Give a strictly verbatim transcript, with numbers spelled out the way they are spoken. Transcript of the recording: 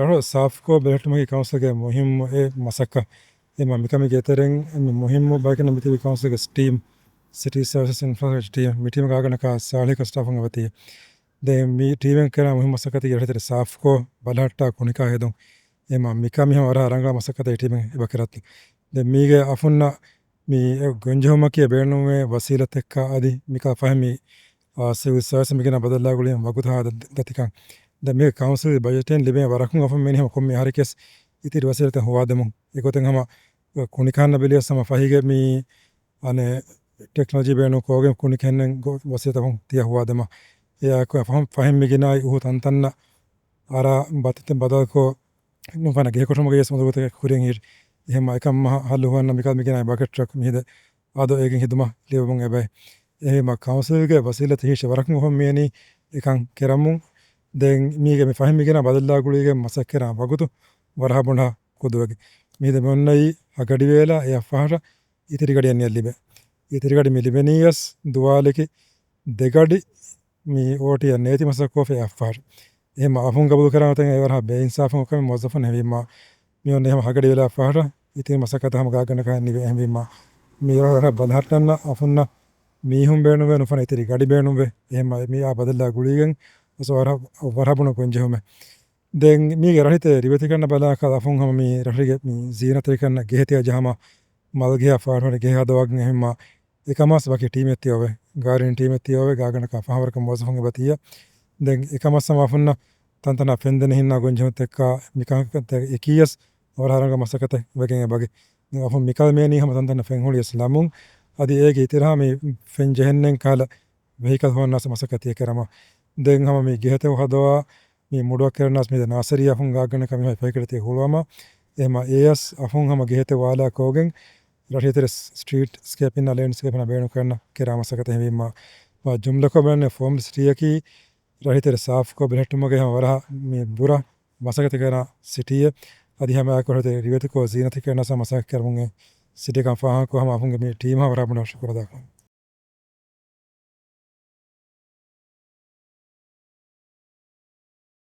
ރަށު ސާފުކޮށް ބެލެހެއްޓުމަކީ ކައުންސިލްގެ މުހިއްމު އެއް މަސައްކަތް. އެމަ މިކަމީގެ ތެރެއިން މި މުހިއްމު ބައެއް މިތިބީ ކައުންސިލްގެ ޓީމް، ސިޓީ ސަރވިސަސް އިންފްރާސްޓްރަކްޗަރ ޓީމް، މި ޓީމް ގާގަނޑަކާ ސާޅީހަކަށް ސްޓާފުން އެބަތި. ދެން މި ޓީމެއް ކެރާ މުހިން މަސައްކަތީ ރަށްތެރެ ސާފުކޮށް ބަލަހައްޓާ ކުނިކާ ހެދުން. އެމަ މިކަމި ހަމަ ވަރަށް ރަނގަޅަށް މަސައްކަތެއް ޓީމެއް އެބަ ކެރަތި. ދެން މީގެ އަފުންނަށް މި ގޮންޖެހުމަކީ ބޭނުންވޭ ވަސީލަތެއްކާ އަދި މިކަ ފަހެ މި، އާ، ސިވިލް ސާވިސް މިގިނަ ބަދަލާ ގުޅި ވަގުތު ހާދަ ދަތިކަން. ދެން މީގެ ކައުންސިލް ބަޖެޓެއް ލިބޭ ވަރަކުން އަފުން މިނި ހަމަ ކޮންމެ އަހަރެކެސް އިތިރި ވަސީލަތެއް ހުވާދެމުން. އެގޮތެއް ހަމަ ކުނިކާންނަށް ބެލިޔަސް ހަމަ ފަހިގެ މި އަނެއް ޓެކްނޮލޮޖީ ބޭނުން ކޯގެން ކުނިކެންނެން ގޮ-، ވަސީލަތަކުން ތިޔަ ހުވާދެމަ. އެއާއެކު ފަހުން ފަހެން މިގިނައި އުހު ތަންތަންނަށް އަރާ ބަތިތެ ބަދަލުކޮށް ނުފަނަ ގެހިކޮށުމުގެ އެސް މުދުގުތަކެއް ކުރިން ހިރި. އެހެން އެކަން މަހަ ހައްލު ހުވަންނަ މިކަ މިގިނައި ބަކެޓް ޓްރަކް މިހިދެ އާދޯ އޭގެން ހިދުމަ ލިބެމުން އެބައި. އެހެން ކައުންސިލްގެ ވަސީލަތެއް ހިށެ ވަރަކުން އޮހޮން މިޔަނީ އެކަން ކެރަމުން. ދެން މީގެ މި ފަހެން މިގިނަ ބަދަލާ ގުޅީގެ މަސައްކަތް ކެރާ ވަގުތު ވަރަހަ ބުނޑާ ކުދުވެގެ. މިހިދެ މި އޮންނައީ ހަގަޑިވޭލާ އެއަށް ފަހަރަށް އިތިރި ގަޑި އަންނިޔަ ލިބެ. އިތިރި ގަޑި މި ލިބެނީޔަސް ދުވާލެކި ދެގަޑި މި އޯޓީއަށް ނޭތި މަސައްކޮށްފަ އެއަށްފަހަރު. އެހެމަ އަހުން ގަބޫލު ކަރާ އޮތެން އެވަރަހަ ބޭއިންސާފުން ކަމެއް މުވައްޒަފުން ހެވީމާ. މި އޮންނަ އެހެމަ ހަގަޑި ވެލާ ފަހަރަށް އިތި މަސައްކަތަށް ހަމަ ގާގަނޑަކަށް ނިވެ އެހެންވީމާ. މި ރަށް ބަލަހައްޓަންނަ އަފުންނަ މީހުން ބޭނުންވޭ ނުފަނަ އިތިރި ގަޑި ބޭނުންވޭ. އެހެމަ މި އާ ބަދަލާ ގުޅީގެން އަސް ވަރަހަ، ވަރަހަ ބުނަ ގޮންޖެހުމެއް. ދެން މީގެ ރަށްތެރެ ރިވެތިކަންނަށް ބަލާކަށް އަފުން ހަމަ މި ރަށުގެ މި ޒީނަތެރިކަންނަށް ގެހެތިޔަ ޖަހަމަ މަލްގެހާ ފާޑުހަރި ގެހެ ހަދަވާގެން އެހެމަ އެކަމާސް ވަކި ޓީމެއް ތިއޮވެ، ގާރޑިން ޓީމެއް ތިއޮވެ، ގާގަނޑަކާ ފަހަވަރަކަށް މުވައްޒަފުން އެބަތިއްޔަ. ދެން އެކަމަސް ހަމަ އަފުންނަށް ތަންތަނާ ފެންދެނި ހިންނާ ގޮންޖެހުންތެއްކާ މިކަންކަންތައް އެކީޔަސް ވަރަށް ރަނގަޅަށް މަސައްކަތެއް ވެގެން އެބަގެ. ދެން އަފުން މިކަލް މޭނީ ހަމަ ތަންތަނަށް ފެން ހުޅިޔަސް ލަމުން އަދި އޭގެ އިތިރަހާ މި ފެން ޖެހެންނެން ކަހަލަ ވެހިކަލް ހޯންނާސް މަސައްކަތް ތިޔަ ކެރަމަ. ދެން ހަމަ މި ގެހެތެއް ހަދަވާ މި މުޑުއަށް ކެރަންނާސް މި ދެ ނާސަރީ އަފުން ގާގަނޑަކަށް މި ފެކެޓް ތި ހުޅުވަމަ. އެހެމަ އޭޔަސް އަފުން ހަމަ ގެހެތެއް ވާލާ ކޯގެން ރަށްތެރެ ސްޓްރީޓް ސްކޭޕިން އާ ލޭންޑްސްކޭޕް އާ ބޭނުން ކަންނަ ކެރާ މަސައްކަތެއް ހެވީމާ. މާ ޖުމްލަކޮށް ބަލަން ފޯމް ސިޓީއަކީ ރަށްތެރެ ސާފުކޮށް ބެލެހެއްޓުމުގެ ހަމަ ވަރަށް މި ބުރަ މަސައްކަތެއް ކަންނަ ސިޓީއެއް. އަދި ހަމަ އެކޮށް ރަށްތެރެ ރިވެތިކޮށް ޒީނަތެއް ކަންނަ މަސައްކަތް ކަރަމުން ސިޓީކަން ފާހަގަކޮށް ހަމަ އަފުންގެ މި ޓީމް ހަމަ ވަރަށް ބޮޑަށް ޝުކުރު އަދާކުރަން.